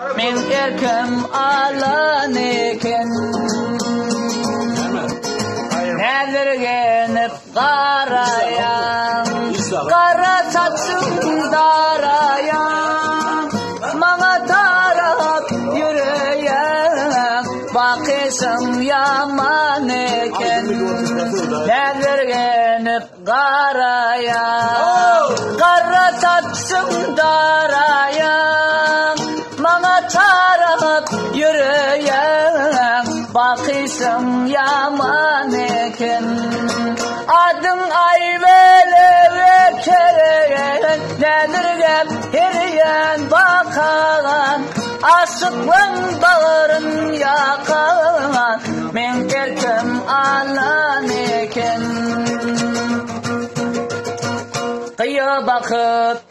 Meň erkim alan eken. Näzirgenip garaýaň, Gara saçyň daraýaň, Maňa tarap ýöreýäň, Bakyşyň ýaman eken. Näzirgenip Garaýaň, gara saçyň daraýaň, Maňa tarap ýöreýäň, Bakyşyň ýaman eken. Adyň Aýbölek eken, Näzirgäp her ýan bakan, Aşyklaň bagryn ýakan, Meň erkim alan eken. Gyýa bakyp.